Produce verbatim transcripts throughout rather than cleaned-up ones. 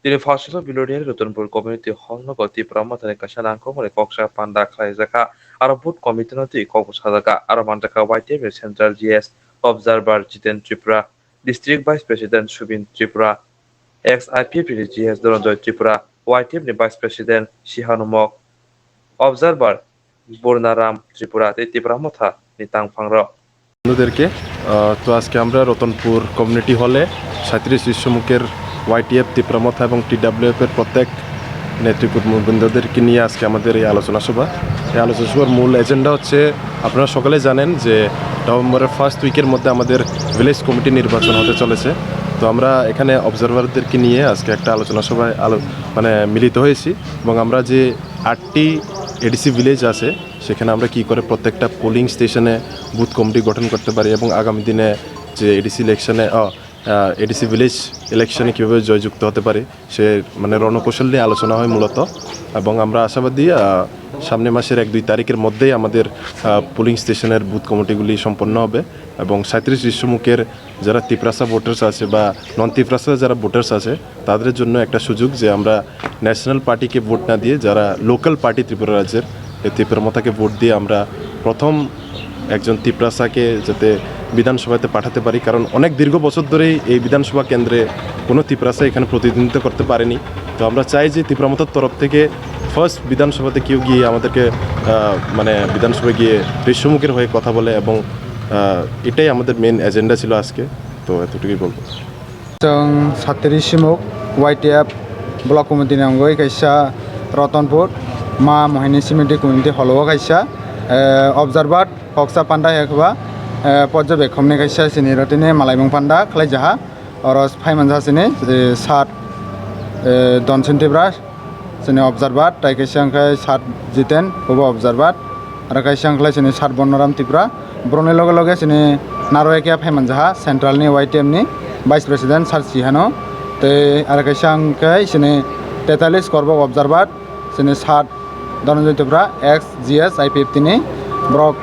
Tini Phasolo Biloriani Ratanpur Community Hall nogo Tipra Mothani kaisa nangkukmani koksa panda khlaijakha. Aro booth committee no twi kok sajakha. Aro manjakha Y T F ni Central G S Observer Jiten Tripura, District Vice President Subin Tripura, ex I P F ni G S Dhananjoy Tripura, Y T F ni Vice President Sihanu Mok, Observer Burnaram Tripura tei Tipra Motha ni tangphangrok. বন্ধুদেরকে, আহ, তো আজকে আমরা রতনপুর কমিউনিটি হলে সাঁইত্রিশ ঋষ্যমুখের ওয়াইটিএফ, তিপ্রা মথা এবং টিডাব্লিউএফ এর প্রত্যেক নেতৃবৃন্দদেরকে নিয়ে আজকে আমাদের এই আলোচনা সভা। এই আলোচনা সভার মূল এজেন্ডা হচ্ছে, আপনারা সকলে জানেন যে নভেম্বরের ফার্স্ট উইকের মধ্যে আমাদের ভিলেজ কমিটি নির্বাচন হতে চলেছে। তো আমরা এখানে অবজারভারদেরকে নিয়ে আজকে একটা আলোচনা সভায় আলো-, মানে মিলিত হয়েছি এবং আমরা যে আটটি এডিসি ভিলেজ আছে, সেখানে আমরা কি করে প্রত্যেকটা পোলিং স্টেশনে বুথ কমিটি গঠন করতে পারি এবং আগামী দিনে যে এডিসি ইলেকশনে, আহ, আহ, এডিসি ভিলেজ ইলেকশনে কীভাবে জয়যুক্ত হতে পারি, সে মানে রণকৌশল নিয়ে আলোচনা হয় মূলত। এবং আমরা আশাবাদী, আহ, সামনের মাসের এক দুই তারিখের মধ্যেই আমাদের, আহ, পোলিং স্টেশনের বুথ কমিটিগুলি সম্পন্ন হবে এবং সাঁইত্রিশ ঋষ্যমুখের যারা তিপ্রাসা ভোটার্স আছে বা নন তিপ্রাসা যারা ভোটার্স আছে, তাদের জন্য একটা সুযোগ যে আমরা ন্যাশনাল পার্টিকে ভোট না দিয়ে যারা লোকাল পার্টি ত্রিপুরা রাজ্যের, এই তিপ্রা মথাকে ভোট দিয়ে আমরা প্রথম একজন তিপ্রাসাকে যাতে বিধানসভাতে পাঠাতে পারি, কারণ অনেক দীর্ঘ বছর ধরেই এই বিধানসভা কেন্দ্রে কোনো তিপ্রাসা এখানে প্রতিনিধিত্ব করতে পারেনি। তো আমরা চাই যে তিপ্রা মথার তরফ থেকে ফার্স্ট বিধানসভাতে কেউ গিয়ে আমাদেরকে, আহ, মানে বিধানসভায় গিয়ে ঋষ্যমুখের হয়ে কথা বলে এবং, আহ, এটাই আমাদের মেইন এজেন্ডা ছিল আজকে। তো এতটুকুই বলবো। Chwng satiri simuk Y T F block committee ni wngwi kaisa Ratanpur ma Mohini Simiti community holo o kaisa, eh, observer koksa panda hai khe ba, eh, porjobekkhomni kaisa chini rotini malaimung panda khlai jaha. Oro phai manja chini, eh, sat, eh, Donsin Tripura. Chini observer, tai kaisa wngkha Sat Jiten, obo observer. Aro kaisa wngkha chini Sat Bornoram Tripura. Borokni loge loge chini Narwekya phai manjaha, central ni Y T F ni vice president Sat Sihano. Tei aro kaisa wngkha chini tetalis Korbok observer, chini Sat Dhananjoy Tripura, ex G S I P F T ni. Borok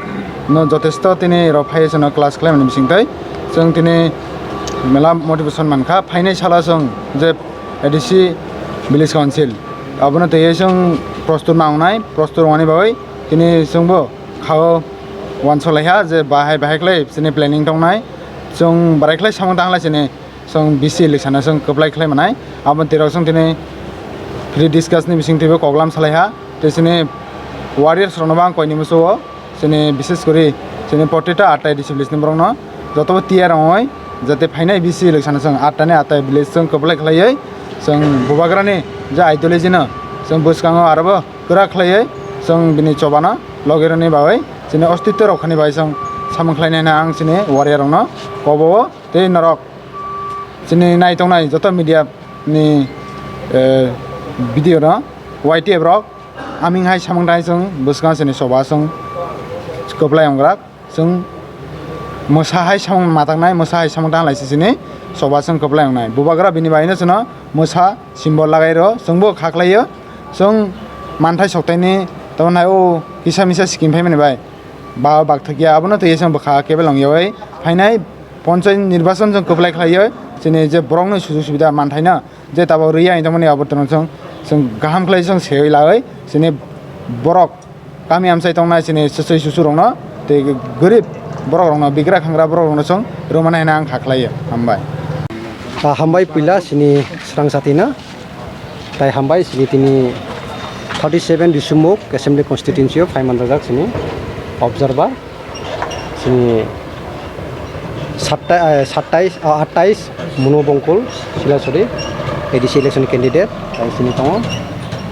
no jotesto tini rok phai chwngno class khlaimani bisingtwi. Chwng tini mela motivation mankha. Phainai salo chwng je A D C Village Council. Abono twiwi chwng prostur ma wngnai, prostur wngmani bagwi tini chwngbo khao uansuk laiha je bahai bahai khlai chini planning tongnai. Chwng barai khlai samung tang lai chini chwng B C election o chwng kwplai khlai manai. Aboni twi rok chwng tini free discuss ni bising twibo koklam salaiha. Tei chini warriors rokno bo ang koini musuo. Chini bises kori chini protita atta A D C village ni borokno jotobo tiyar wngwi jate phainai B C election chwng atta ni atta village chwng kwplai khlaiwi chwng bubagrani je ideology no chwng bwskango arobo kwrak khlaiwi chwng bini chobano logi rwni bagwi chini ostitto rok khani bai chwng samung khlainai hwnwi ang chini warrior rokno kobo o tei norok chini naitongnai joto media ni, eh, video no Y T F rok aming hai samung tang chwng bwskango chini choba chwng kwplai wngjak chwng mwsa hai samung mataknai mwsa hai samung tang lai se chini choba chwng kwplai wngnai bubagra bini bai no chwngno mwsa symbol lagai rw chwngbo kha khlai o chwng manthai soktaini tamo nai o kisa misa scheme phaimani bai ba bakthakya abono twi chwng bwkha kebel wngyawi phainai ponchayat nirbachon chwng kwplai khlaiwi chini je borokni sujuk subida manthaino je tabok rwya hinwi tongmani abo twrwng chwng, chwng kaham khlai chwng sewi lawi chini borok kami amchai tongnai chini swchwi susurokno tei gorib borokrokno bigra khangra borokrokno chwng rwmani hwnwi ang kha khlaiwi hambai. Ah, hambai puila chini swrang satino. Tai hambai chini tini thirty seven Risumuk Assembly Constituency o phai manjak chini observer. Chini sattai, eh, sattais, ah, attais Munu Bongkul Silasuri A D C election candidate. Tai chini tongo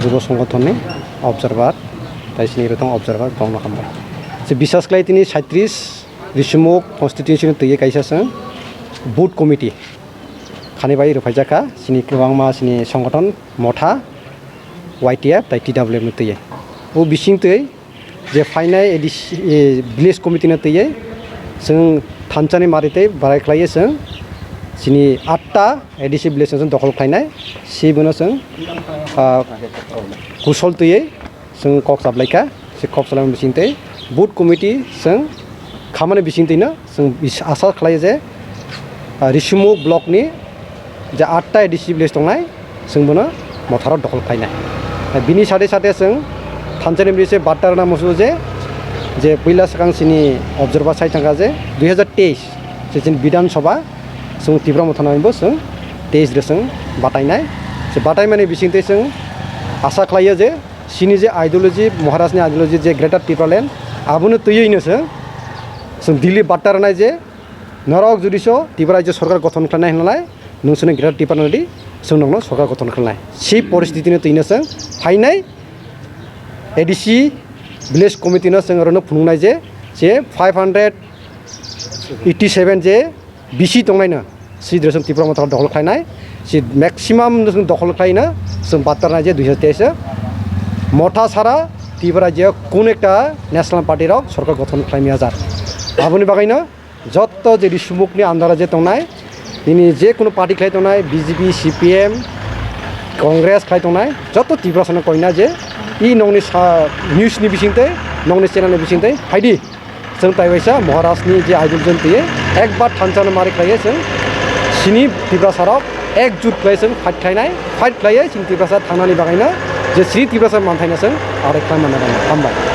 Jubo Songothon ni observer. Tai chini ro tongo observer tongno hambai. Se bisas khlai tini saitris Risumuk constituency ni twi kaisa se booth committee. Khani bai rwphaijak kha, chini kwbangma chini songgothon motha, Y T F tai T W F ni twi. O bising twi je phainai A D C, eh, village committee no twi chwng thansa ni mari tei barai khlai chwng chini atta A D C village no chwng dokhol khlainai, si bono chwng, ah, kusol twi chwng kok chablaikha, se kok chablaimani bising twi booth committee chwng khamani bising twino chwng bis-, asa khlai je, ah, Risumuk block ni je atta A D C village tongnai, chwng bono Motha rok dokhol khlainai. Bini sade sade chwng thansa ni bisi barta rwna muchungo je, je puila swkang chini observer sai thangkha je dui hazar teis se chini Bidhan Sabha chwng Tipra Motha nangbo chwng teis de chwng batainai. Se bataimani bisingtwi chwng asa khlaio je chini je ideology, Maharaj ni ideology je Greater Tipraland, abono twiwi no chwng, chwng Delhi barta rwnai je norok jodi so Tripura rajyo sorkar gothon khlainai hwnlai, nwng chwngno Greater Tipraland di, chwng nokno sorkar gothon khlainai. Si poristiti no twino chwng phainai A D C village committee no chwng orono phunuknai je, je five hundred eighty seven je B C tongnaino, si dresong Tipra Motha dokhol khlainai, si maximum dresong dokhol khlaina, chwng batarnai je dui hazar teis o. Motha sara Tipra rajyo kun ekta national party rok sorkar gothon khlaimya jar. Aboni bagaino jotto je risumukni andara je tongnai, nini je kunu party khlai tongnai, B J P, C P M, Congress khlai tongnai, jotto Tiprasano koina je, i nokni sa, news ni bisingtwi, nokni channel ni bisingtwi, phaidi. Chwng tai waisa Maharaj ni je idol jwng twi ekbar thansa no mari khlaiwi chwng sini Tiprasa rok ekjut khlai chwng fight khlainai, fight khlaiwi chwng Tiprasa thangnani bagaino je sini Tiprasa manthaino chwng arai khlai manna nangma. Hambai.